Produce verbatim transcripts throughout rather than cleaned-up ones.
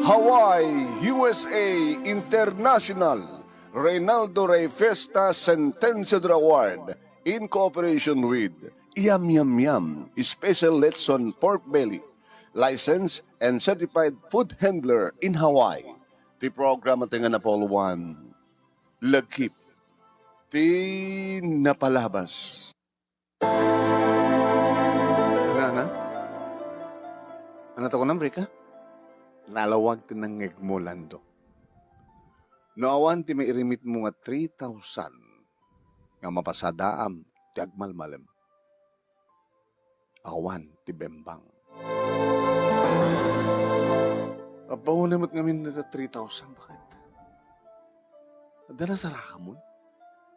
Hawaii, U S A International Reynaldo Rey Fiesta Sentenciador Award in cooperation with Yum Yum Yum Special Lechon Pork Belly, licensed and certified food handler in Hawaii. Ti programa ti nga napauloan, Lagip ti Napalabas. Ano, ano? Ano to kunam, Rica? Nalawag ti nangngegmo, Lando. No awan ti mairimitmo nga three thousand nga mapasadaam ti agmalmalem, awan ti bembang. Apauna met ngamin data three thousand, bakit? Adda nasarakamon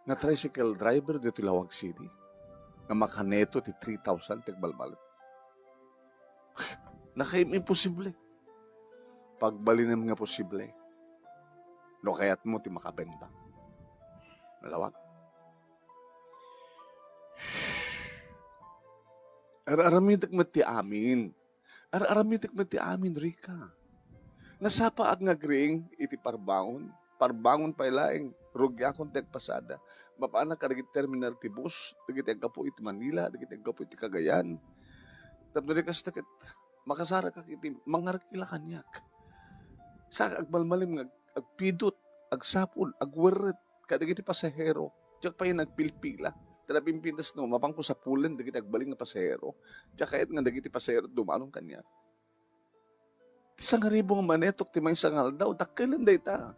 nga tricycle driver ditoy Laoag City nga makaneto ti three thousand ti agmalmalem. Nakaim-imposible. Pagbalinem nga posible. No kayatmo ti makabembang. Nalawag. Ar-aramidek met ti amin. Ar-aramidek met ti amin, Rica. Nasapaak nga agriing iti parbangon. Parbangon pay laeng, rugiakon ti agpasada. Mapanak kadagiti terminal ti bus, dagiti aggapu iti Manila, dagiti aggapu iti Cagayan. Tapno di kasta ket, makasarakak iti mangarkila kaniak. Sa agmalmalim nga ag-, agpidot, agsapul, agwerret kadagiti pasahero. Diak pay nagpilpila. Ta napimpintas no, mapanko sapulen dagiti agbalin nga pasahero. Diak kayat nga dagiti pasahero dumanon kaniak. Ti sangaribu nga manetok ti maysa nga aldaw, dakkelen dayta.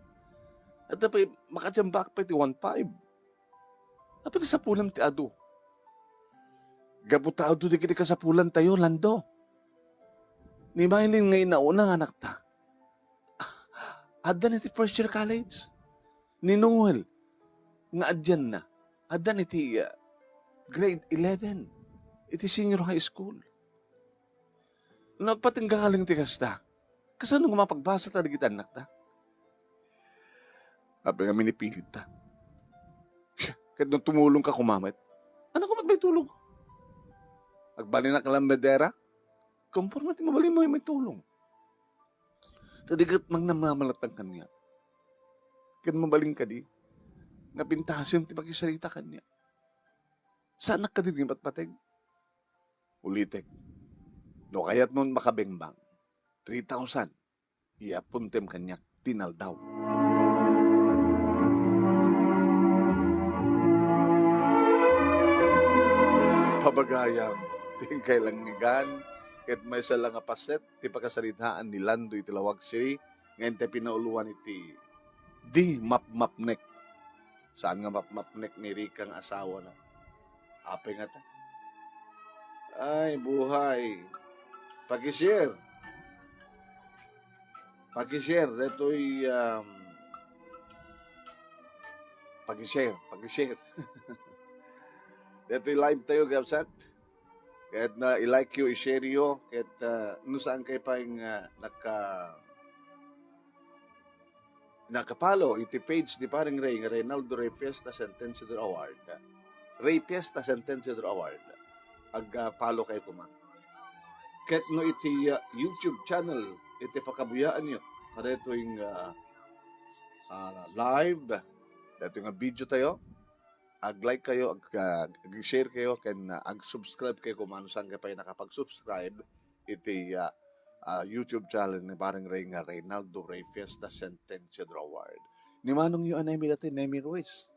Adda pay, makajambak pay ti one five. Apay kasapulem ti adu? Gapu ta adu dagiti kasapulantayo, Lando. Ni Mylene nga inauna nga anakta, addan iti first year college. Ni Noel nga addanna, addan iti, uh, grade eleven, iti senior high school. No agpatingga ngarud ti kasta, kasano nga mapagbasa ta dagiti annakta? Apay nga minipilita? Ket no tumulongka koma met, ano koma met maitulong? Agbalinak la met dayta? Konforme ti mabalin nga maitulong. Ta di ket mangnamamalatan kaniak. Ket mabalin kadi nga pintasem ti pakisarita kaniak. Saanak kadi nga ipatpateg? Ulitek, no kayatmon makabembang, three thousand, iyapuntem kaniak ti naldaw. Pabagayam, ti inkay langigan, ket maysa la nga paset ti pakasaritaan ni Lando iti Laoag City, nga intay pinauloan iti di mapmapnek. Saan nga mapmapnek ni Rica nga asawana? Apay ngata? Ay, buhay. Paki-share. Paki-share. Detoy, um, paki-share. Paki-share. Detoy live tayo, gabsat. Ket na i-like yo, i-share yo, ket, ah, no saan kay pay nga naka-, naka-follow iti page ni Paring Ray nga Reynaldo Ray Fiesta Sentenciador Award. Ray Fiesta Sentenciador Award. Ag, ah, follow kayo koma. Ket no iti, ah, YouTube channel, iti pakabuyaanyo, kadaytoy nga, ah, live, daytoy nga video tayo, ag-like kayo, ag-, ah, ag-share kayo, ken, ah, ag-subscribe kayo kung saan kayo pay nakapag-subscribe iti, ah, ah, YouTube channel ni Paring Ray nga Reynaldo Ray Fiesta Sentenciador Award. Ni manongyo a Nemi datoy, Nemi Ruiz.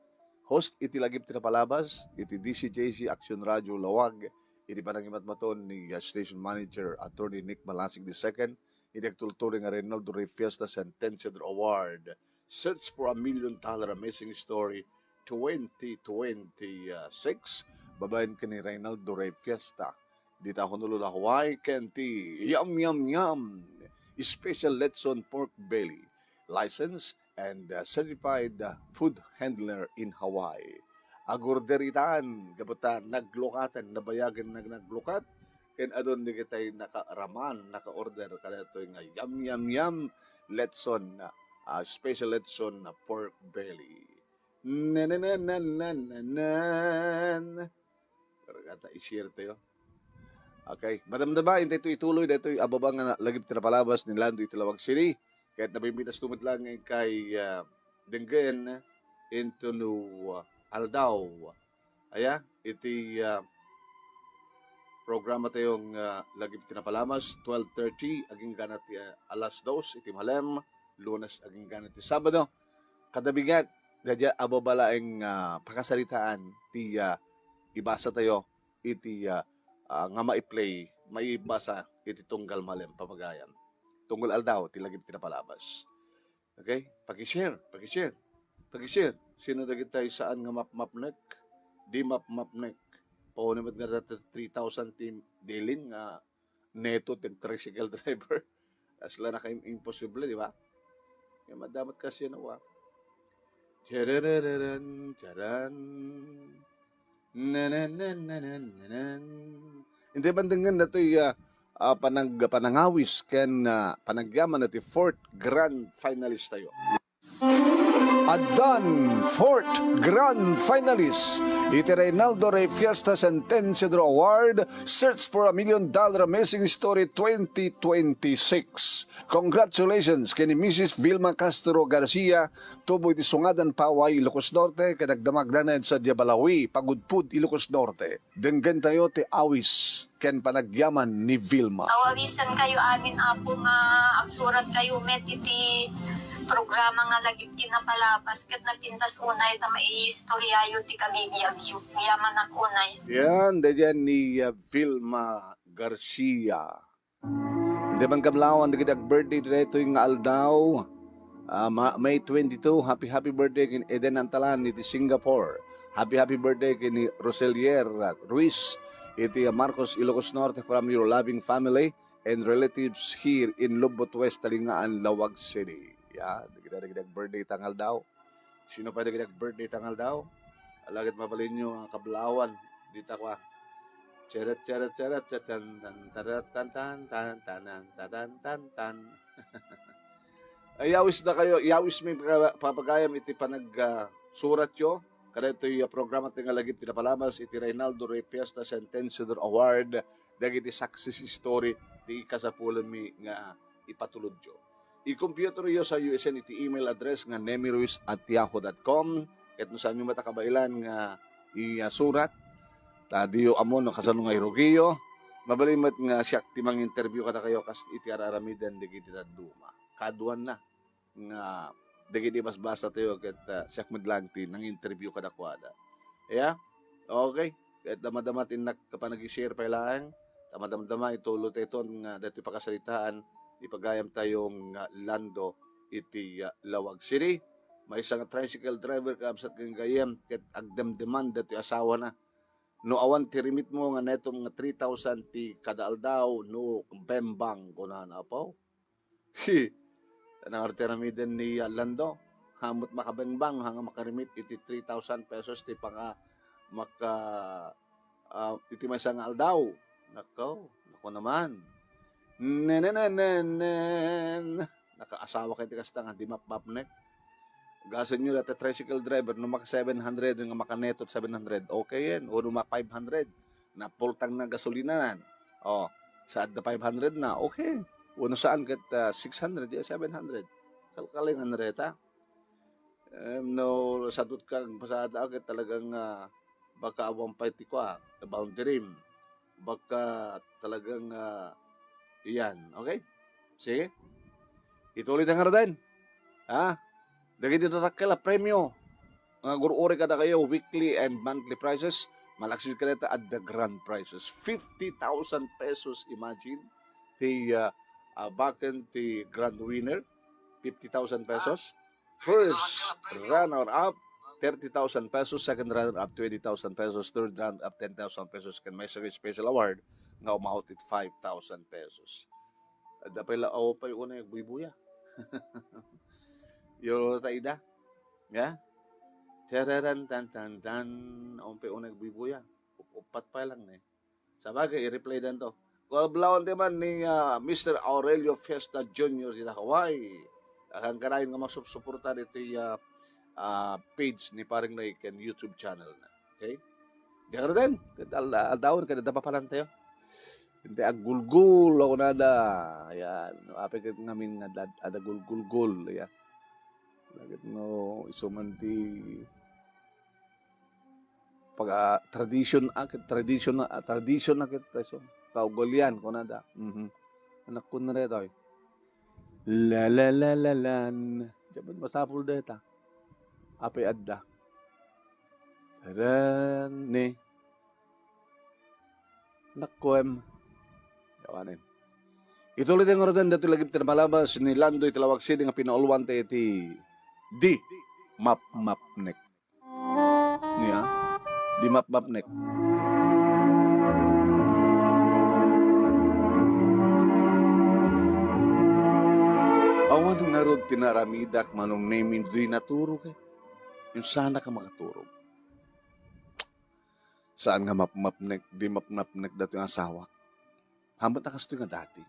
Host iti Lagip ti Napalabas, iti D C J C Action Radio Laoag, iti panangimatmaton ni, ah, Station Manager Attorney Nick Malasig the second, iti agtultuloy nga Reynaldo Ray Fiesta Sentenciador Award. Search for a Million Dollar Amazing Story twenty twenty-six, babaen ken ni Reynaldo Ray Fiesta. Dita Honolulu, Hawaii, ken ti Yum Yum Yum Special Lechon Pork Belly, licensed and, uh, certified, uh, food handler in Hawaii. Agorder itan, gapu ta naglukatan, nabayagen nag-, naglukat, ken adun dagitay nakaaraman, naka-order kadaytoy nga Yum Yum Yum Lechon, ah, special lechon na pork belly. Nanananananan. Karagata, i-share tayo. Okay. Madamdama, intay to ituloy, daytoy ababa nga Lagip ti Napalabas ni Lando iti Laoag City. Ket nabimbitasto met laeng kay, ah, denggen intono, ah, aldaw. Aya, iti, ah, programa tayo nga lagip ti napalamas, twelve thirty, agingga na ti, ah, alas dos iti malem, Lunes agingga na ti Sabado. Kadabingat, daydiay a babalaeng, ah, pakasaritaan ti, ah, ibasa tayo iti, ah, ah, nga maiplay, maibasa iti tunggal malem, papagayam. Tunggal aldaw, ti lagip ti napalamas. Okay? Paki-share, paki-share, paki-share. Sino dagitay saan nga mapmapnek? Di mapmapnek. Pauna met nga dati three thousand ti Delin nga neto ti tricycle driver. Asla na kay imposible, di ba? Kaya madamat kasi yan, wa. Tiyararararan, tiyaran. Nanananananan. Hindi man dengan na ito'y, ah, ah, panag-, panangawis ken, ah, panagyaman na ti fourth grand finalist tayo. Addan fourth grand finalist iti Reynaldo Rey Fiesta Sentenciador Award, Search for a Million Dollar Amazing Story twenty twenty-six. Congratulations ken ni Missus Vilma Castro Garcia, tubo iti Sungadan, Paway, Ilocos Norte, ket agdamagna sadiay Balaoui, Pagudpud, Ilocos Norte. Denggen tayo ti awis ken panagyaman ni Vilma. Awawisan kayo amin, Apo, nga agsurat kayo met iti programa nga lagip ti napalamas ket napintas unay ta maiistoryayo ti kabibiagyo. Yaman ak unay. Yan, daydiay ni, uh, Vilma Garcia. Hindi man kablawan, dagiti ag-birthday daytoy nga aldaw. Ah, Ma-, May twenty-two, happy, happy birthday ken Eden Antalan iti Singapore. Happy, happy birthday ken ni Roselier, ah, Ruiz iti, ah, Marcos, Ilocos Norte, from your loving family and relatives here in Lombok West, Talingaan, Laoag City. Ya, dagiti, dagiti ag-birthday ta nga aldaw. Sino pay dagiti ag-birthday ta nga aldaw? Alagad mabalinyo nga kablawan dita kua. Cheret, cheret, cheret, tan, tan, tarat, tan, tan, tan, tanan, tatan, tan, tan. Ay, yawis na kayo, yawis mi pa-, papagayam iti panag, ah, suratyo. Kadaytoy, ah, programa ti nga lagip ti napalamas iti Reynaldo Rey Fiesta Sentenciador Award dagiti success story ti ikasapulomi nga ipatulodyo. I-computeryo sa U S N iti email address nga nemiruiz at yahoo dot com. Ket no saanyo met a kabaelan nga iyasurat, ta diyo ammo no kasano nga irugiyo, mabalin met nga siak ti manginterview kadakayo kas iti ar-aramiden dagiti dadduma. Kaduanna nga dagiti basbasatayo ket, ah, siak met laeng ti nanginterview kadakuada. Aya? Okay. Ket damadama ti innak panag-share pay laeng. Damadama ituloy tayo iton nga daytoy pakasaritaan, ipagayam tayo nga lando iti, ah, Laoag City. Maysa nga tricycle driver, kabsat ken gayyem, ket agdemdeman daytoy asawana. No awan ti remit mo nga netom nga three thousand ti kada aldaw, no bembang, kunana, apo. Hi, nangarti aramiden ni, ah, Lando. Hamot makabengbang, hanga makaremit iti three thousand pesos ti panga-, maka-, ah, iti maysa nga aldaw. Nako, nako naman. Nenenenenen. Nakaasawa kayo ti kasta nga di mapmapnek. Gasenyo dati tricycle driver, no maka seven hundred, nga makanetot seven hundred, okay yan. O no maka five hundred, napultang na gasolinanan. O, saad da five hundred na, okay. Wano saan ket, ah, six hundred, ya seven hundred. Kalkalingan reta. Em, no, sadot ka, pasada ket talagang, ah, baka awan pay ti kua, boundary. Baka talagang, ah, iyan. Okay? Sige. Ituloy ta ngaruden. Ha? Dagiti dakkel a premio nga gur-uri kadakayo, weekly and monthly prizes, malaksid kadata at the grand prizes. Fifty thousand pesos, imagine, ti, ah, ah, baken ti grand winner, fifty thousand pesos. First runner-up, thirty thousand pesos. Second runner-up, twenty thousand pesos. Third runner-up, ten thousand pesos. Ken maysa nga special award nga umawat it five thousand pesos. Adda pay la, awan pay unay agbuybuya. Yolo ta ida. Ya? Tararan tan tan tan. Awan pay unay agbuybuya. Up-, uppat pay lang, eh. Sabagay, i-reply dan to. Kablawan ti man ni, ah, Mister Aurelio Fiesta Junior dita Hawaii. Akan kanayon nga masupsuporta ditoy, ah, ah, page ni Paring Ray ken YouTube channel na. Okay? Diak ngaruden, ket al-, aldawon, ket adda papanan tayo. Iti aggulgul, kunada. Ayan. Apay ket ngamin nga ad-, adda gulgulgul, ayan. Ket no, isu man ti pag, ah, tradition, ah, ket tradition, ah, tradition na ket, ah, so, kaugalian, kunada. Mhm. Anak ko na rin, oy. La, la, la, la, lan. Diyan masapul deta. Apay adda. Sarang ni. Nakuem. Yawanen. Ituloy tayo nga rodan, datoy lagip ti napalabas ni Lando iti Lawag City nga pinauluan tayo iti Di Mapmapnek. Niya, Di Mapmapnek. Awan ngarud ti naaramidak, Manong Nemi, di naturog, eh. Yung sana ka makaturog. Saan nga mapmapnek, di mapmapnek datoy nga asawak. Hamet a kastoy nga dati.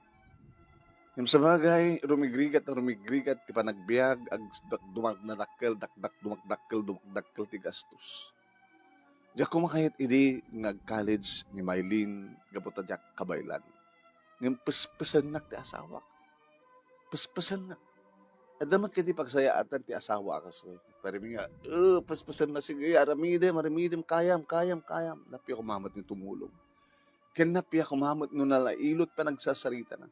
Ngem sabagay, rumigrigat a rumigrigat ti panagbiag, ag-, dak-, dumak-, nadakkel, dakdak, dumakdakkel, dumakdakkel ti gastos. Diak koma kayat idi nga ag-college ni Mylene gapu ta diak kabaylan. Ngem pespesennak ti asawak. Pespesennak. Adda met kadi pagsayaatan ti asawa a kastoy. Parimi nga, "Eh, pespesenna, sige, aramidem, aramidem, kayam, kayam, kayam." Nappiak koma met ni tumulong. Ken nappiak koma met no nalailot panagsasaritana.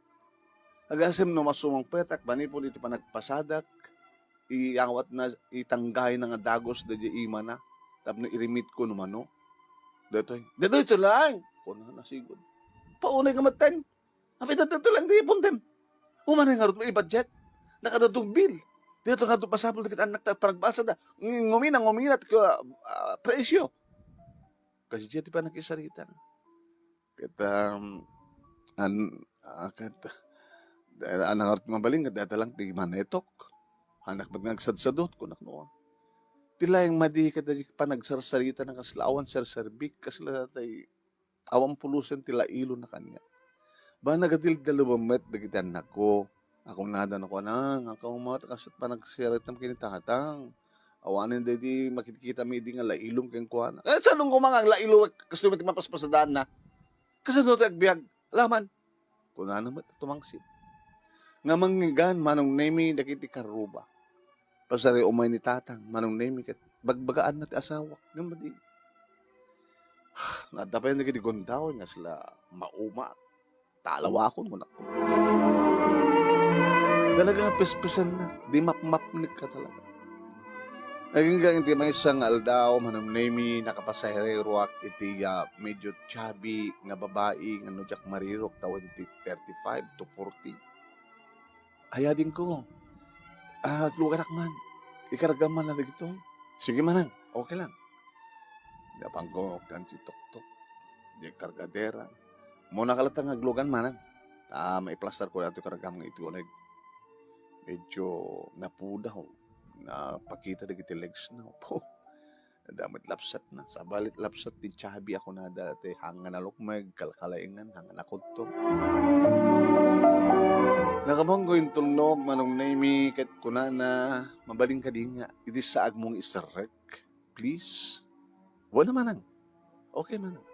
Agasem no masumangpetak manipud iti panagpasadak, iyawatna, itanggayna nga dagus daydiay imana tapno irimitko no mano. Daytoy, "Daytoy lang," kunana sigud. Paunay nga metten. Apay, daytoy lang ti ipondem. Umanay ngarud, i-budget. Nakadadong bill. Daytoy ngarud masapul dagiti annakta panagbasada. Ng-, ngumina, ngumina ti, ah, presyo. Kasdiay ti panagsasaritana. Ket, um, an-, ah, ket, dahil anak ngarud mabalin, ket dayta lang ti manetok. Anak met nga agsadsadot, kunak no. Ti laeng madi ket daydi panagsarsaritana kasla awan serserbik, kasla tay awan pulusen ti lailona kaniak. Ba, nagadildalem met dagiti annakko. Kunada no, "Kuana, ngem kamo met kasdiay panagsaritam ken ni tatang. Awanen daydi makitkitami idi nga lailom kenkuana." Eh, saan koma nga lailo, kastoy met ti mapaspasadaanna? Kasano ti agbiag? Alaman. Kunana met a tumangsit. Nga mangngeggan, Manong Nemi, dagiti karruba. Pasari umay ni tatang, Manong Nemi, ket bagbagaanna ti asawak. Ngem di. Nadda pay dagiti gundaway nga sila mauma. Talawakon, kunakon. Talaga nga pespesennak. Di mapmapnek ka talaga. Agingga iti maysa nga aldaw, Manong Nemi, nakapasaheroak iti, ah, medyo chubby nga babai nga no diak marirok, twenty, thirty-five to forty. Ayadingko, ah, agluganak man. Ikargam man na dagitoy. Sige, manang. Okay lang. Napangko kan ti tuktok. Di kargadera. Muna ka latta nga aglugan, manang. Ah, maiplastar ko datoy kargam nga iti uneg. Medyo napudaw. Napakita dagiti legs na. Puh. Adda met lapsatna. Sabali lapsat ti chubby a kunada ti hanga nalukmeg, kalkalaingan, hanga nakudto. Nakabanggo intulnog, Manong Nemi, ket kunana, "Mabalin kadi nga, idi saagmo nga iserrek, please?" "Wen a, manang." "Okay, manang."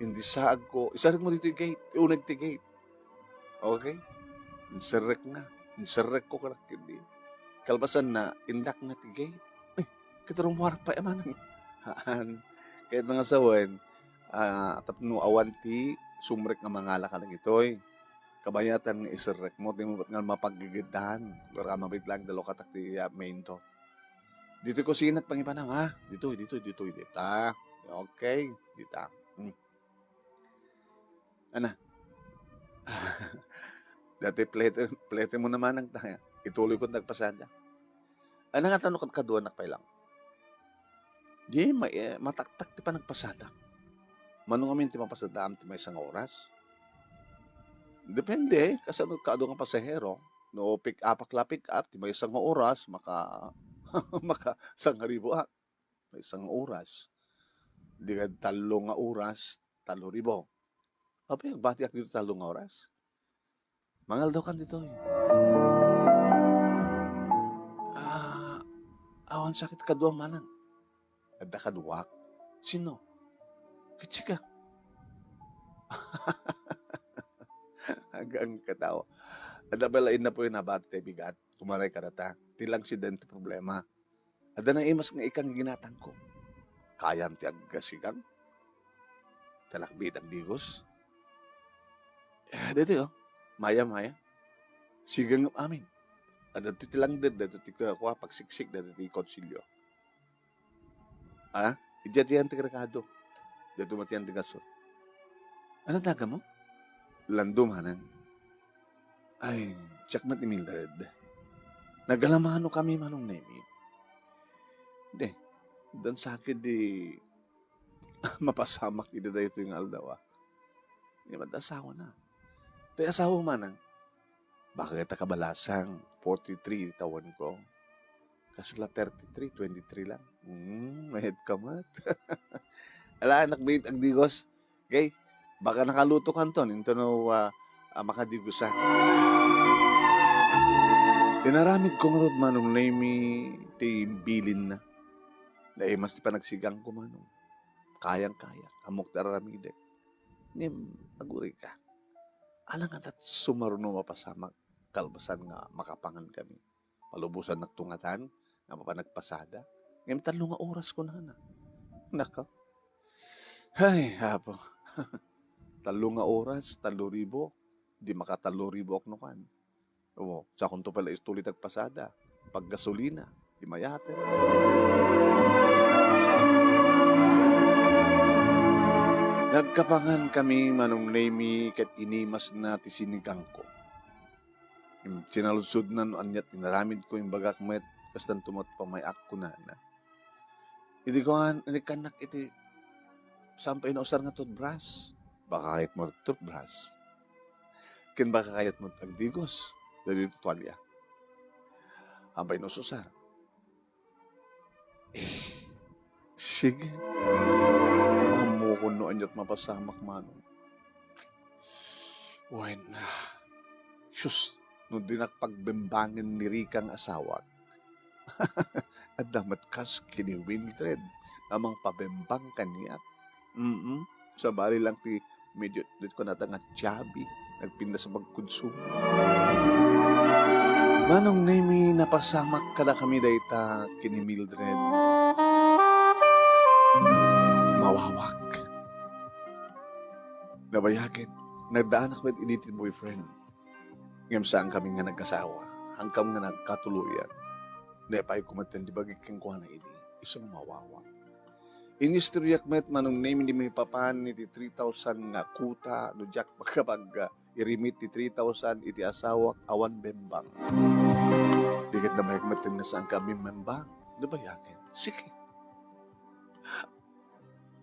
Idi saagko, "Iserrekmo ditoy gate, iuneg ti gate." Okay? Inserrekna. Inserrekko kadagidi. Kalpasanna, indakna ti gate. Eh, ket rummuar pay a manang. Haan. Ket nga sawen, ah, tapno awan ti sumrek nga mangala kadagitoy. Kabayatan nga iserrekmo, ti met nga mapaggigiddan. Wara ka mabitlang dalo katak ti, ah, main door. Ditoy kusinat pangipanam, ha? Ditoy, ditoy, ditoy, dita. Okay, dita. Hmm. Ana. Dati plete, plete mo naman ang taya. Ituloy ko nagpasada. Ana nga tano kad kaduanak pay lang. Di, ma-, eh, mataktak ti panagpasadak. Mano ngamin ti mapasadaam ti maysa nga oras? Depende, kasano kaadu nga pasahero. No pick up ak la pick up, ti maysa nga oras, maka, maka sangaribo ak. Maysa nga oras. Di kad tallo nga oras, tallo ribu. Apay, agbati ak dito tallo nga oras. Mangaldaw kan ditoy. Ah, awan sakit kadua manang. Adda kaduak. Sino? Kitsika. Agang katao. Adda pay laeng napuy nabati ti bigat. Umaray kadata. Ti langsid daytoy problema. Adda naimas nga ikkan ginatangko. Kayam ti agsigang? Ti nakbit agdigos? Eh, daytoy, oh. Maya, maya. Sigang amin. Adda ti langded, daytoy ti kua, pagsiksik, daytoy ti konsilyo. Ah, idiay ti antik rekado. Daytoy met ti antik aso. Ano daga mo? Lando manang. Ay, siak met ni Mildred. Nagalamano kami, Manong Nemi. De, dan sakit di mapasamak iti daytoy nga aldaw, ah. Ni asawana. Tay asawa manang. Baka kita kabalasang, forty-three tawenko. Kasla thirty-three, twenty-three lang. Hmm, mayat ka met. Ala, anak, bit, agdigos. Okay? Baka nakaluto kanton, into no, ah, ah, makadigusa. Inaramid ko ngarud, Manong Nemi, ti bilinna. Naimas ti panagsigang ko, Manong. Kayang-kaya. Ammok ti aramidek. Ngem, aguri ka. Alangan ta sumaruno mapasamak kalpasan nga makapangan kami. Palubosan naktungatan, nga mapan nagpasada. Ngem tallo nga oras kunana. Nako. Hay, Apo. Tallo nga oras, tallo ribu. Di makatallo ribu ak no kan. O, sakonto pala istuli ti agpasada. Paggasolina, di mayaten. Nagkapangan kami, Manong Nemi, ket inimasna ti sinigangko. Im-, sinaludsodna no aniat inaramidko, imbagak met, kastanto met pamay-ak kunana. Idi kuan, inikkannak iti saan pay nausar nga toothbrush. Baka kayatmo toothbrush. Ken baka kayatmo agdigos. Dagiti tualya. Saan pay naus-usar. Eh, sige. Ammokon no aniat mapasamak, Manong. Wen, ah, sus, no dinak pagbembangen ni Rika nga asawak. Adda met kas ken ni Mildred a mangpabembang kaniak. Mm. Sabali lang ti medyo, dito ko nata nga chubby, nagpintas sa pagkonsumo. Manong Nemi, napasamak kadakami dayta ken ni Mildred. Mawawak. Nabayagen, nagdaanak met idi ti boyfriend. Ngem saan kami nga nagkasawa, hankam nga nagkatuloyan. Naipay ko met ti bagik kenkuana idi, isu nga mawawak. Inistoryak met, Manong Nemi, di maipapan iti three thousand nga kuta, no diak makapag, ah, i-remit ti three thousand iti asawak awan bembang. Di ket nabayak met nga saan kami membang. Nabayagen. Sige.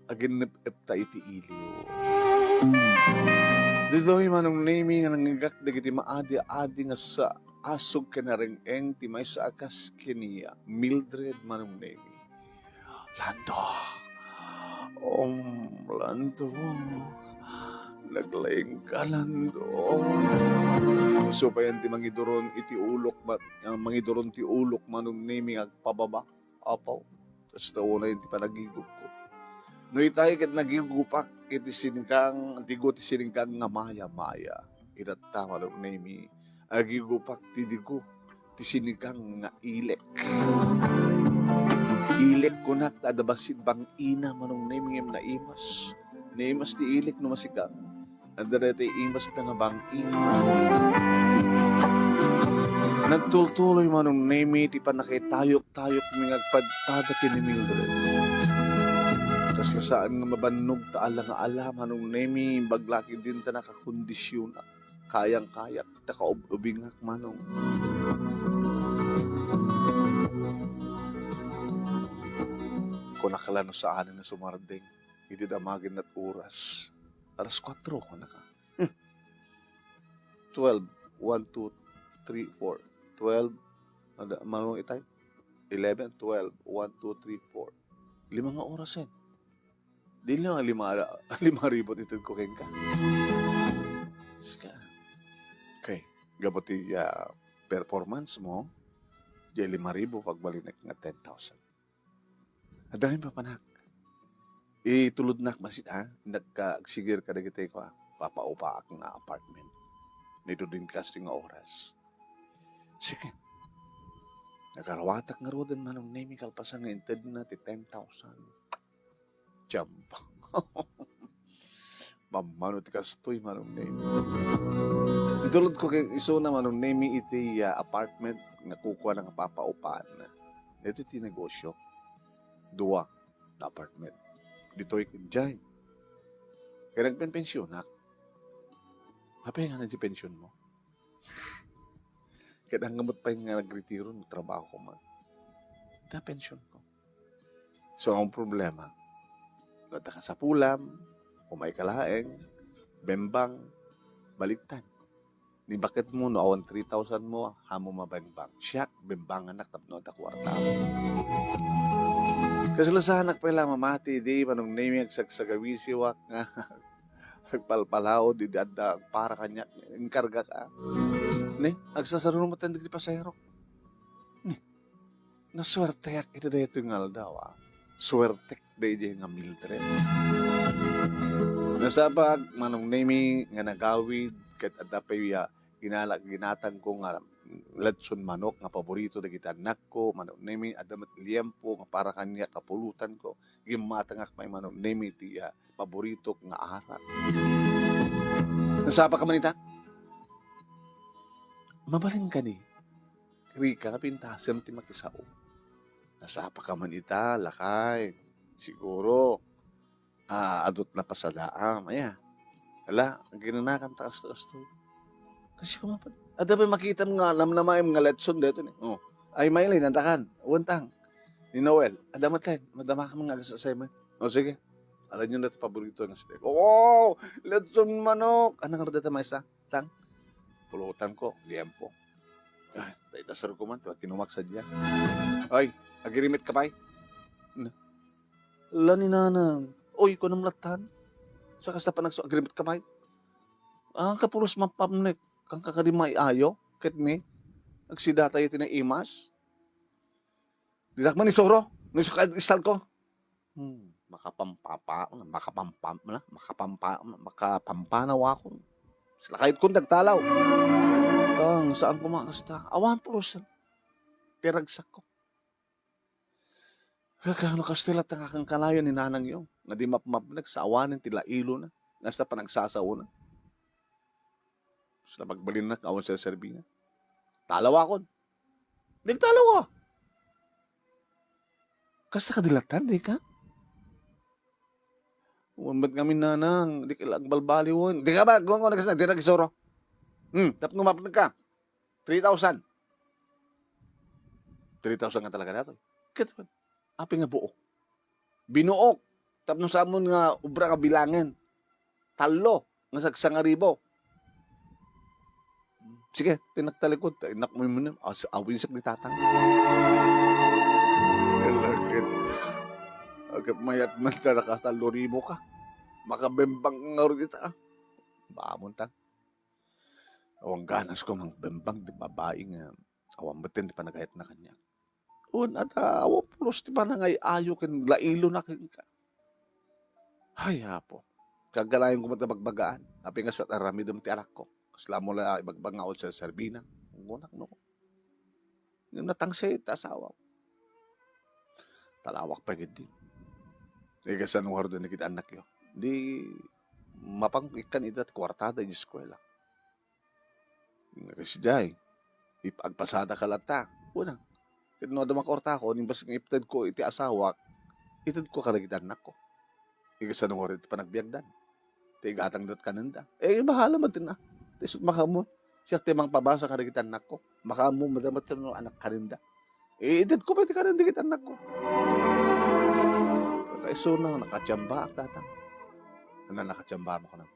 Aginnep-ep ta iti iliw. Ditoy, Manong Nemi, nga nangngegak dagiti maadi-adi nga sa-, asog ken nareng-eng ti maysa a kas ken ni Mildred, Manong Nemi. Lando. Um, Lando. Naglaing ka, Lando. Isu payen ti mangiduron iti ulok, ma-, mangiduron ti ulok, Manong Nemi, nga agpababa. Apo, kasta unay ti panagigupko. No itay ket nagigupak iti sinigang, digo ti sinigang nga maya-maya. Itatta, Manong Nemi, agigupak ti digo ti sinigang nga ilek. Ilek kunak ta adda bassit bang-ina, Manong Nemi, ngem naimas. Naimas ti ilek no masigang. Adda daytoy imas ta nga bang-i. Nagtultuloy, Manong Nemi, ti pannakaitayok-tayokmi nga agpadpada ken ni Mildred. Kasla saan nga mabannog ta ala nga ala, Manong Nemi, imbag la ket dinta nakakondisionak. Kayang-kayak, ta kaub-ubingak, Manong. Kunak la no saan nga sumardeng. Idi damagen lat oras. Alas kuatro, kunaka. Hmm. Twelve, one, two, three, four. Twelve, ada, mano itay? Eleven, twelve, one, two, three, four. Lima nga oras yan. Di lang lima, lima ribu ti ited ko kenka. Sika. Okay. Gapu ti, ah, performance mo, di lima ribu, pagbalinek nga ten thousand. Adda nga impapanak. Itulodnak bassit, ha? Nagka-, agsigir kadagiti ko, ha? Papaupaak nga apartment. ditoy din kastoy nga oras. Sige. Nagarawatak ngaruden, Manong Nemi, kalpasan nga intedna ti ten thousand. Jambak. Mammano ti kastoy, Manong Nemi. Itulod ko kay isuna, Manong Nemi, iti, ah, apartment nga kukuana nga papaupaanna. Ditoy ti negosyo. Dua nga apartment. Ditoy ken jay. Kay nagpenpensionak. Apay nga na ti pension mo? Ket anggamot pay nga nagretiro, nagtrabaho ko man. Ita pension ko. So, ang problema, no, adda ka sapulam, umay ka laeng, bembang, baliktad. Ni baket mo, no, awan three thousand mo, haanmo mabembang. Siak, bembanganak tapno adda kuarta. Kasla saanak pay la mamati, di, Manong Nemi, agsagsagawisiwak nga agpalpalaod, di adda para kaniak, inkargak. Ni, agsasarunong met dagiti pasahero. Ni, nasuerteak iti daytoy nga aldaw, ah. Suertek daydiay nga Mildred. Nasapag, Manong Nemi, nga nagawid, ket adda pay, ah, ginala-, ginatangko nga lechon manok nga paborito dagiti annakko, Manong Nemi, adda met liempo nga para kaniak nga pulutanko. Gimmatangak pay, Manong Nemi, ti, ah, paboritok nga arak. Nasapag ka man ita? Mabalin kadi, Rica, nga pintasem ti makisao. Nasapag ka man ita, lakay. Siguro, ah, adut napasadaam, aya. Ala, aginanakan ta kasto-kasto. Kasi kumapan. Adda pay makitam nga namnamaem nga lechon daytoy ni. Oh. Ay, Maylin, antakan. Uwantang. Ni Noel, adda met laeng. Madama ka man nga agas-assignment. Oh, sige. Alanyo na ti paborito nga snack. Oh, lechon manok. Ano nga data, maestra? Tang. Pulutan ko, liempo. Ay, tayo tasar ko man, ti kinumag sa diyan. Ay, agirimit ka pay? Na. La ni nanang. Oy, kunam latan. Sa kasta pa nagsu-, agirimit ka pay? Ang kapulos mapamnek. Kang kakadi may ayo. Ket ni, agsidatayo ti naimas. Ditak man isuro. No isu ka istal ko. Hmm, makapampapa, makapampam-, na, makapampa-, makapampanaw ako. Lakayat kon dagtalaw. Kang, saan ko makasta? Awan pulos. Ti ragsak ko. Kano kasta latta nga kanayon ni nanangyo, nga di mapmapnek sa awanen ti lailona, nga asta panagsasaona. Sa pagbalinna, awan serserbina. Talawakon. Di talawa. Kasta ka dilatan, di ka? Wan met ngamin nanang, di ka agbalbaliwen. Di ka ba, gawang ko na kasi, di na gisuro. Hmm, tapno mapnek ka. Three thousand. Three thousand nga talaga datoy. Ket, apay nga buok? Binuok. Tapno saamon nga obra nga bilangen. Tallo nga sagsangaribo. Sige, tinaktalikod. Ay, nak mo yun. As-, awisak ni tatang. Lakit. Agap mayat man talaga tallo ribo ka. Makabembang nga rin ita, ah. Bamon ta. Awan ganas ko mang bembang ti babai nga awan metten ti panagayat na kanya. Wen, ata, awan pulos ti panangay-ayo ken lailo na kenka. Ay, Apo. Kaganayon ko met a bagbagaan. Apay nga sa aramidem ti anakko. Kasla mo la ibagbaga nga awan serserbina. Ngunak no. Ngem natangsit ti asawa. Talawak pay ketdi. Igasano ngarud dagiti annakyo. Di mapan ikkan ida ti kuartada iti eskuela. Nga kasidiay, ip-, agpasada ka latta. Kuna, ket no adda makuartako, imbes nga iptedko iti asawak, itedko kadagiti annakko. Igasano ngarud ti panagbiagdan? Ti igatangda kanenda. Eh, bahala met na. Ti isut' makaammo. Siak ti mangpabasa kadagiti annakko. Makaammo, madama ti no anak kanenda. Eh, itedko pay ti kanenda dagiti annakko. Kaisuna, nakatiambaak, tatang. Ano, nakatiamba mo ka na?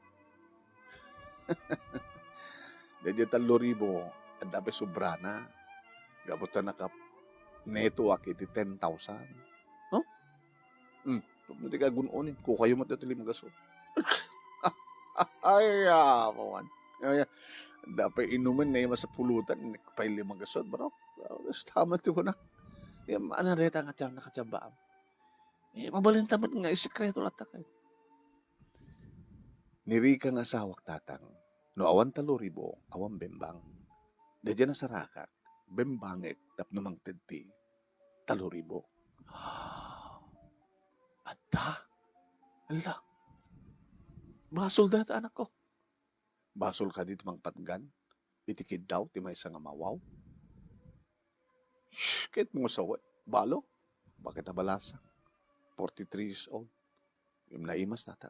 Daydiay tallo ribu, adda pay sobrana. Gapu ta naka-, netoak iti ten thousand. No? Hmm. Tapno di ka gun-onin, kukayo met daytoy lima gasut. Ay, apawan. Ay, adda pay inumen, naimas a pulutan, inek pay lima gasut, bro. Basta man ti kunak. Yan, ano, deta nga tiyan, nakatiambaam. Eh, mabalinta met nga isikreto latta kay. Ni Rica nga asawak, tatang, No awan tallo ribu, awan bembang. Daydiay nasarakak, bembangek tapno mangted ti tallo ribu. Adda? Ala, basol dayta, anakko. Basol kadi ti mangpatgan iti kiddaw ti maysa nga mawaw? Shh, ket mo nga sawen, balo. Bakit a balasa? Forty-three years old. Im naimas, tata.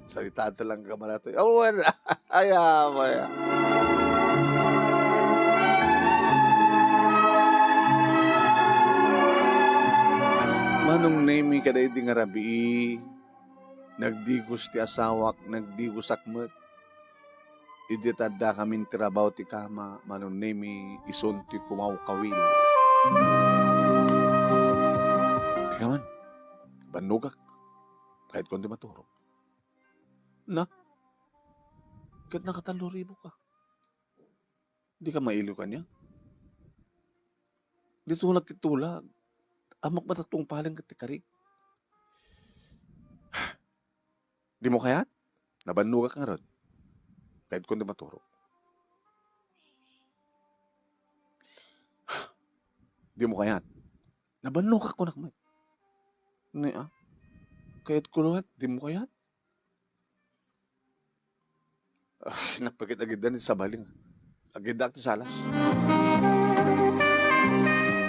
Salitaan ta lang ka man, atoy. Awan. Ay, amay. Manong Nemi, kadaydi nga rabii, nagdigos ti asawak, nagdigosak met. Idi ta addakamin ti rabaw ti kama, Manong Nemi, isun ti kumawkawil. Tika man, bannogak. Kayatko ti maturog. Na, ket nakatallo ribu ka. Di ka mailiw kaniak? Di tulag ket tulag. Ammok met a tungpalen ket ti karik. Di mo kayat? Nabannogak ngarud. Kayatko ti maturog. Di mo kayat? Nabannogak, kunak met. Ni, ah? Kayatko laeng, di mo kayat? Ah, nagpakit agiddan ti sabaling. Agiddak ti salas.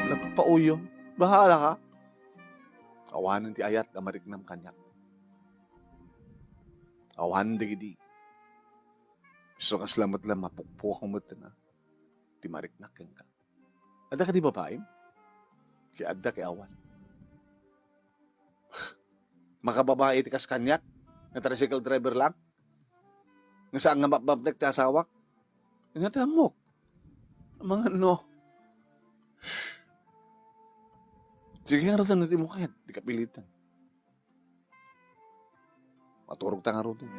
Nagpauyo. Bahala ka. Awanen ti ayat a mariknam kaniak. Awan dagidi. Isu kasla met la mapukpok met na ti mariknak kenka. Adda kadi babaim? Ti adda ket awan. Makababai ti kas kaniak, nga tricycle driver lang. Nga saan nga mapmapnek ti asawak. Nga ti ammok. Mangan no. Sige, nga raton na ti mukayat, di kapilitan. Maturog ta ngaruden.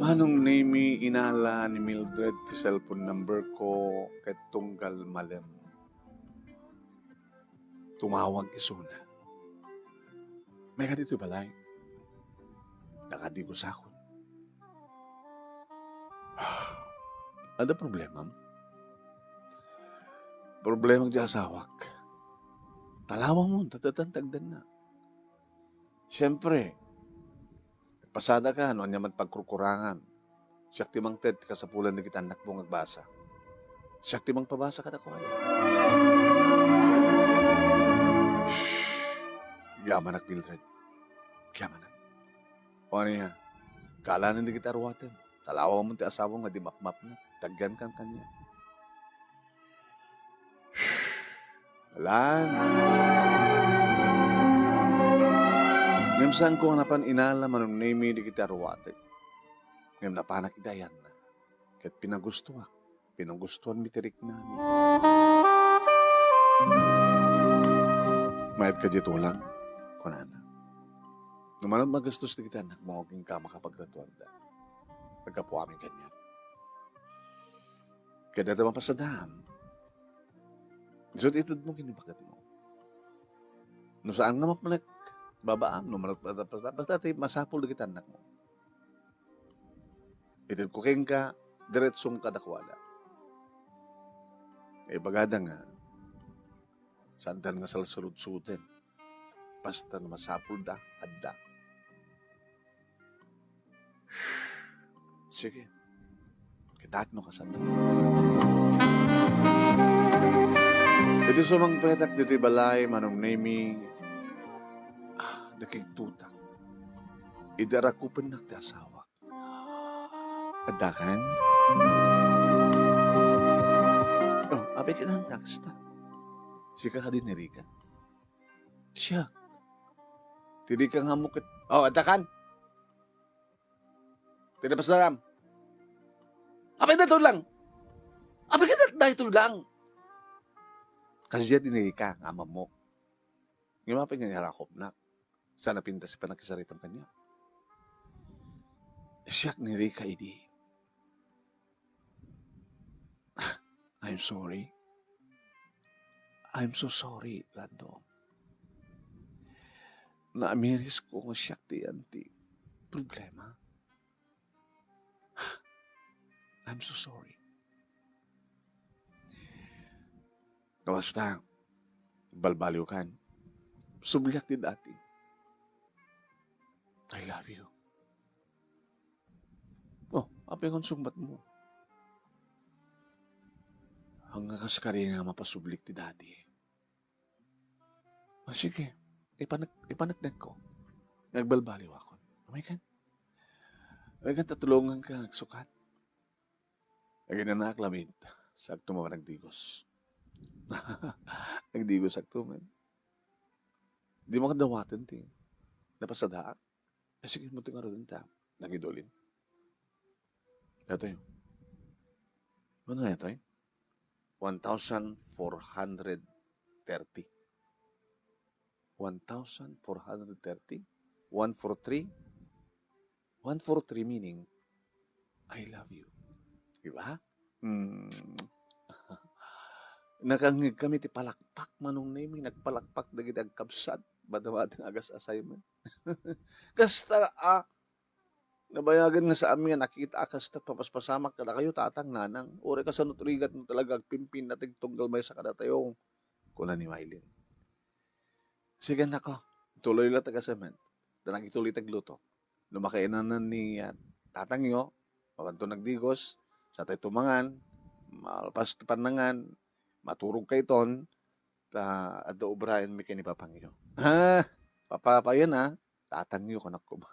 Manong Nemi, inala ni Mildred ti cellphone number ko ket tunggal malem. Tumawag isuna. Mayat ditoy balay. Nakadigosakon. Adda problemam? Problemak ti asawak. Talawangmo, ta daytan ti agdanna. Siempre, pasadaka no ania man pagkurkurangan. Siak ti mangted ti kasapulan dagiti annakmo nga agbasa. Siak ti mangpabasa kadakuada. Yamanak, Mildred. Yamanak. O ania, kaalanen dagiti aruatem. Talawangmo ti asawam nga di mapmapnek. Tagyankan kaniak. Alan. Ngem saanko nga napan inala, Manong Nemi, dagiti aruatek. Ngem napanak iti ayanna. Ket pinagustoak. Pinagustoanmi ti riknami. Mayat kadi tulang, kunana. No mano magastos dagiti annakmo, kenka makapagraduarda. Aggapu amin kaniak. Ket adda mapasadam. Isu ti itedmo ken ni baketmo. No saan nga mapnek, babaam, no manut-, basta, basta, basta ti masapul dagiti annakmo. Itedko kenka, diretsom kadakuada. Ibagada nga, saandan nga salsaludsuden. Basta no masapulda, adda. Sige. Kitak no kasano. Iti sumangpetak ditoy balay, Manong Nemi, ah, nakigtutak. Idi arakupennak ti asawak. Addakan? Oh, apay ket nagkasta. Sika kadi ni Rica? Siak. Ti Rica nga ammok ket, oh, addakan? Ti napasdaram. Apay daytoy lang? Apay ket daytoy lang? Kasdiay ti ni Rica nga amammok. Ngem apay nga inarakupnak? Saan a pintas ti pannakisarakam kaniak? Siak ni Rica idi. I'm sorry. I'm so sorry, Lando. Naamirisko nga siak ti iyan ti problema. I'm so sorry. Kasta, balbaliwkan. Subliak ti dati. I love you. Oh, apay nga sungbatmo? Ania kas kadi nga mapasublik ti dati? Ah, sige, ipanek-, ipaneknekko. Nga agbalbaliwakon. Umaykan? Umaykan, tulonganka nga agsukat. Aginanaak lamet, saakto met nagdigos. Nagdigosakto met. Dimo kadawaten ti napasadaak. Ah, sige, buti nga rudin ta. Nagidulin. Datoy. Ano nga datoy? One thousand four hundred thirty. One thousand four hundred thirty? One four three? One four three meaning, "I love you." Di ba? Hmm. Nakangngeg kami ti palakpak, Manong Nemi, nagpalakpak dagiti agkabsat. Madamati nga agas-assignment. Kasta, ah, nabayagen nga saanmi nga nakitaak kasta, papaspasamak kadakayo, tatang, nanang. Uray kasano ti rigatmo talaga agpimpinateg tunggal maysa kadatayo, kuna ni Mylene. Sige, nako, tuloy la ti assignment. Ta nagituloy ti agluto. No makainanan ni, ah, tatangyo, mapanto nagdigos, satayto mangan, malpas ti pannangan, maturogkayton, ta adda obraenmi ken ni papangyo. Ha? Papa, payen, ah, tatangyo, kunak koma.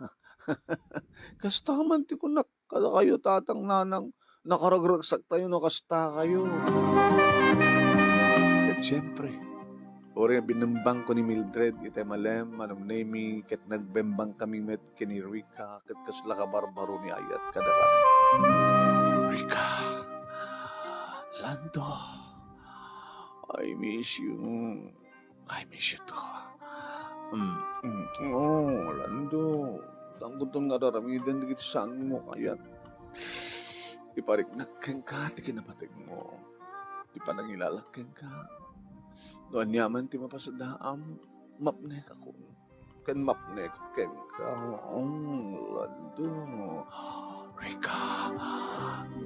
Kasta man ti kunak kadakayo, tatang, nanang, nakaragragsaktayo no kastakayo. Ket siempre, uray binembangko ni Mildred itay malem, Manong Nemi, ket nagbembangkami met ken ni Rica, ket kasla kabarbaro ni ayat kadakami. Rica, Lando, I miss you. I miss you too. Mm, mm, oh, Lando, saan kunton nga ar-aramiden dagiti saanmo, ayat? Ipariknak kenka ti kinapategmo, ti panangilalak kenka. No aniaman ti mapasadaam, mapnekakon. Ken mapnek kenka, mm, Lando. Rica.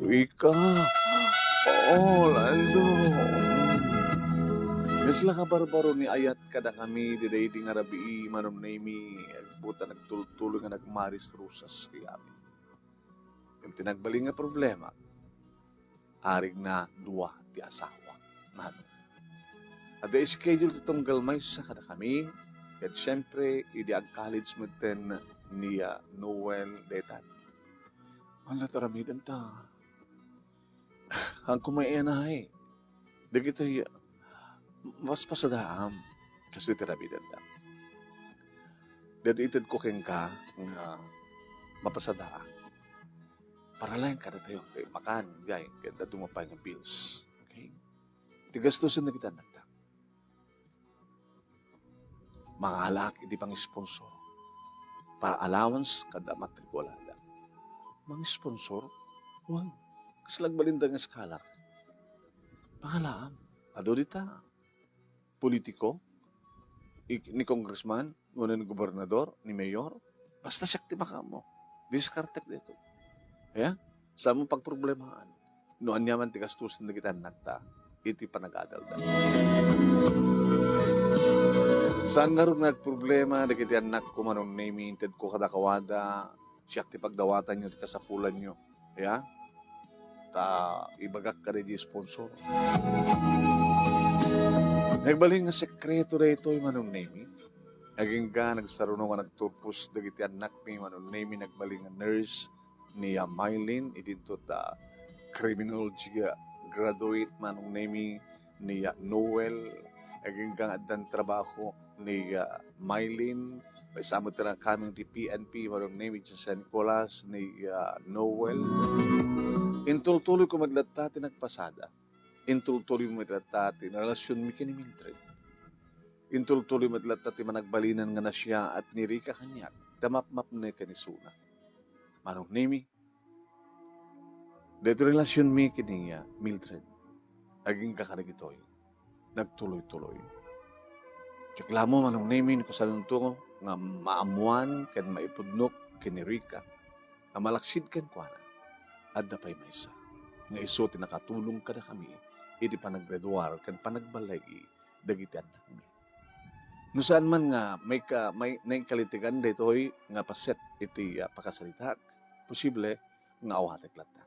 Rica. Oo, Lando. Kasla kabarbaro ni ayat kadakami, daydi nga rabii, Manong Nemi, agbuta nagtultuloy nga nagmaris-rusas ti amin. Ngem ti nagbalin nga problema, arigna dua ti asawa. Mano. Adda schedule ti tunggal maysa kadakami, ket siempre, idi ag-college metten ni, ah, Noel daytan. Ania ti aramidenta? Haan koma iyanay. Dagitoy, ah, mapaspasadaam. Kas ti aramidenta. Daytoy itedko kenka nga mapasadaak. Para laeng kadatayo, kay makan, jay, ket adda dumapay nga bills. Okay? Ti gastusen dagiti annakta. Mangalaak iti pang-sponsor. Para allowance kada matrikulada. Mang-sponsor? Wen, kasla agbalinda nga scholar. Pangalaam. Adu dita. Politiko, ik-, ni congressman, wenno ni gobernador, ni mayor, basta siak ti makaammo. Diskartek daytoy. Ya? Saanmo pagproblemahan. No aniaman ti gastusen dagiti annakta, iti panagadalda. Saan ngarud nga agproblema dagiti annakko, Manong Nemi, intedko kadakuada, siak ti pagdawatanyo ti kasapulanyo. Ya? Ta ibagak kadi ti sponsor. Nagbalin nga sekreto daytoy, Manong Nemi. Agingga nagsaruno nga nagturpos dagiti annakmi, Manong Nemi, nagbalin nga nurse ni, ah, Mylene, idinto ta criminology, ah, graduate, Manong Nemi, ni, ah, Noel. Agingga nga addan trabaho ni, ah, Mylene. Maysa met ti nakaammo ti P N P, Manong Nemi, idiay San Nicolas, ni, ah, Noel. Intultuloyko met latta ti nagpasada. Intultuloyko met latta ti relasionmi ken ni Mildred. Intultuloyko met latta ti managbalinan nga nasiaat ni Rica kaniak, ta mapmapnekami isuna. Manong Nemi, daytoy relasionmi ken ni, ah, Mildred, agingga kadagitoy. nagtuloy-tuloy. Diak la ammo, Manong Nemy, no kasanonto nga maammoan ken maipudnok ken ni Rica nga malaksid kenkuana, adda pay maysa nga isu ti nakatulong kadakami iti panaggraduar ken panagballigi dagiti annakmi. No saan man nga may ka-, may naikalitigan daytoy nga paset iti, ah, pakasaritaak, posible nga awatek latta.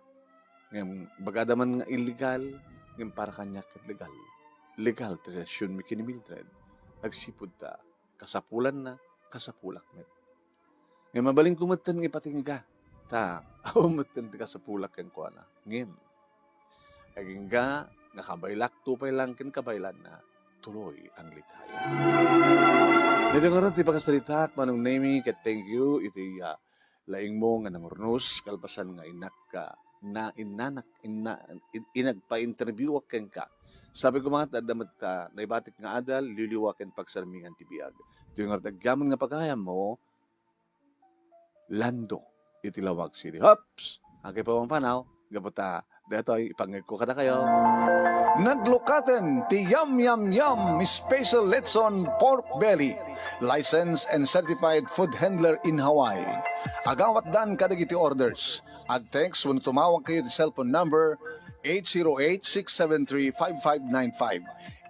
Ngem ibagada man nga illegal, ngem para kaniak ket legal. Legal ti relasionmi ken ni Mildred. Agsipud ta kasapulanna, kasapulak met. Ngem mabalinko metten nga ipatingga, ta awan metten ti kasapulak kenkuana. Ngem agingga nga kabaylakto pay laeng ken kabaylanna, tuloy ang ligaya. Daytoy ngarud ti pakasaritaak, Manong Nemy, ket thank you iti, ah, laingmo nga nangurnos, kalpasan nga innak, ah, na, innanak, inna, in-, inagpa-interviewak kenka. Sabi ko man, adda met, ah, naibatik nga adal, liwliwa ken pagsarmingan ti biag. Daytoy ngarud agyaman nga pagayammo, Lando iti Laoag City. Hops! Agay pa mampanaw, gapu ta daytoy ipangngegko kadakayo. Naglukaten ti Yum Yum Yum Special Lechon Pork Belly, licensed and certified food handler in Hawaii. Agawatdan kadagiti orders. Ag-text wenno tumawag kayo ti cellphone number eight zero eight, six seven three, five five nine five.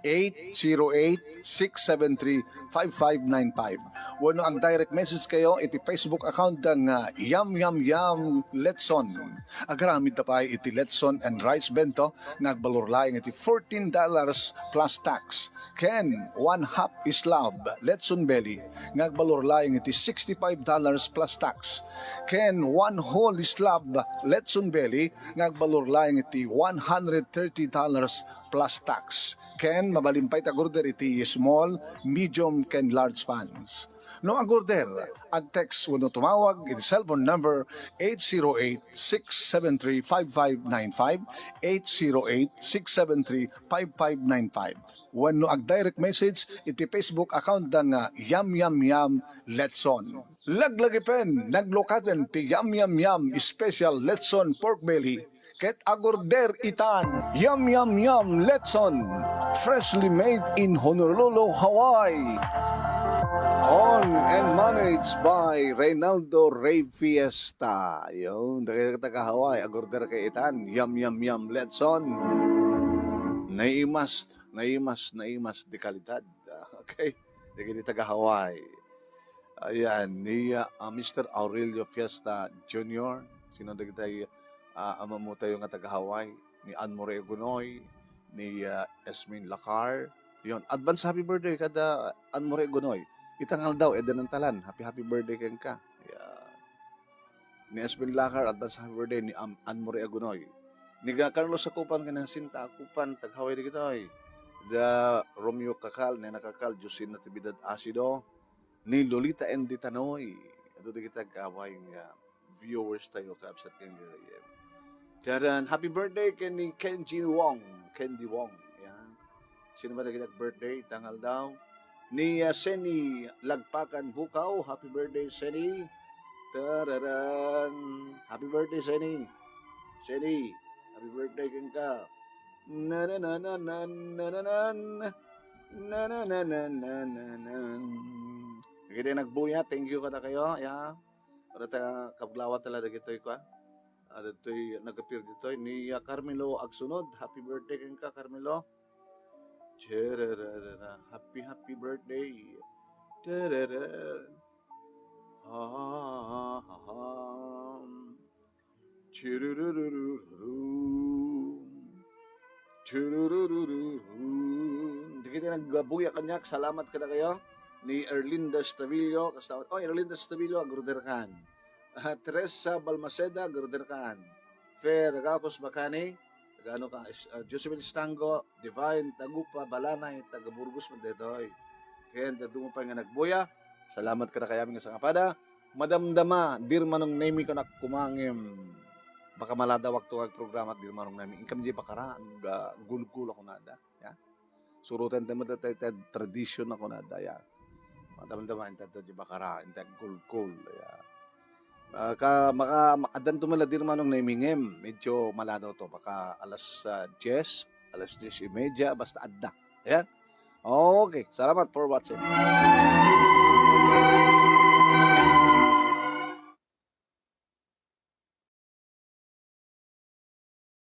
Eight zero eight, six seven three, five five nine five. Wenno ag-direct message kayo iti Facebook account da nga Yum Yum Yum Letson. Agaramid ta pay iti Letson and Rice Bento nga agbalor laeng iti fourteen dollars plus tax. Ken one half slab Letson Belly nga agbalor laeng iti sixty-five dollars plus tax. Ken one whole slab Letson Belly nga agbalor laeng iti one hundred thirty dollars plus tax. Ken mabalin pay ti ag-order iti small, medium, ken large pans. No ag-order, ag-text wenno tumawag iti cellphone number eight zero eight, six seven three, five five nine five, eight zero eight, six seven three, five five nine five. Wenno ag-direct message iti Facebook account da nga Yum Yum Yum Letson. Laglagipen, naglukaten ti Yum Yum Yum Special Letson Pork Belly ket ag-order itan. Yum Yum Yum Letson, freshly made in Honolulu, Hawaii. Owned and managed by Reynaldo Rey Fiesta. Yun, taga, taga Hawaii, ag-order kay itan. Yum Yum Yum Letson. Naimas, naimas, naimas di kalidad. Okay? Dagiti taga Hawaii. Ayan, ni, ah, ah, Mister Aurelio Fiesta Junior. Sino dagiti, ah, ammo tayo nga taga Hawaii? Ni Anne Marie Agunoy, ni, ah, Esmin Lacar. Yon, advance happy birthday kada Anne Marie Agunoy. Ita nga aldaw, ed nantalan, happy, happy birthday kenka. Yan. Ni Esmin Lacar, advance happy birthday ni Am-, Anne Marie Agunoy. Ni ga Carlos Acupan ken Jacinta Acupan, tag-Hawaii dagitoy. Da Romeo Cacal, Nena Cacal, Josie Natividad Asido, ni Lolita Andy Tanoy. Adu dagiti ag-Hawaii nga viewers tayo, kaabsat ken gagayyem. Taran, happy birthday ken ni Kenji Wong, Candy Wong. Yan. Sino ba dagiti ag-birthday ita nga aldaw? Ni, ah, Seni Lagpakan Bukaw, happy birthday, Seni. Tararan. Happy birthday, Seni. Seni, happy birthday kenka. Na, na, na, na, na, na, na, na. Na, na, na, na, na, na, na. Dagiti nagbuya, thank you kadakayo, ya. Para ta, kablawat tala dagitoy kwa. Ah, dagitoy nag-appear ditoy ni, ah, Carmelo Agsunod. Happy birthday kenka, Carmelo. Cherererera. Happy, happy birthday. Terere. Ha, ha, ha, ha, ha. Churururururu. Churururururu. Dagiti nagbuya kaniak, salamat kadakayo. Ni Erlinda Stavillo, kasta, oh, Erlinda Stavillo, ag-order kan. Ah, Teresa Balmaceda, ag-order kan. Fer Gacos Bacani, Gano ka, is, ah, Josephine Stango, Divine Tagupa Balanay, taga Burgos man daytoy. Ken dadduma pay nga nagbuya. Salamat kadakayami nga sangapada. Madamdama, Dear Manong Nemy, kunak koma ngem baka maladawak to nga agprograma, Dear Manong Nemy. Inkam di bakara, ag, ah, gulgul ako nada. Ya. Suroten ti met ti, ti tradisyon ako nada, ya. Madamdama, inta to di bakara, inta gulgul, ya. Ah, ka, maka, ma-, addan to man la, Dear Manong Nemy, ngem medyo maladaw to, baka alas, ah, diyes, alas diyes y media, basta adda. Ayan. Okay, salamat for watching.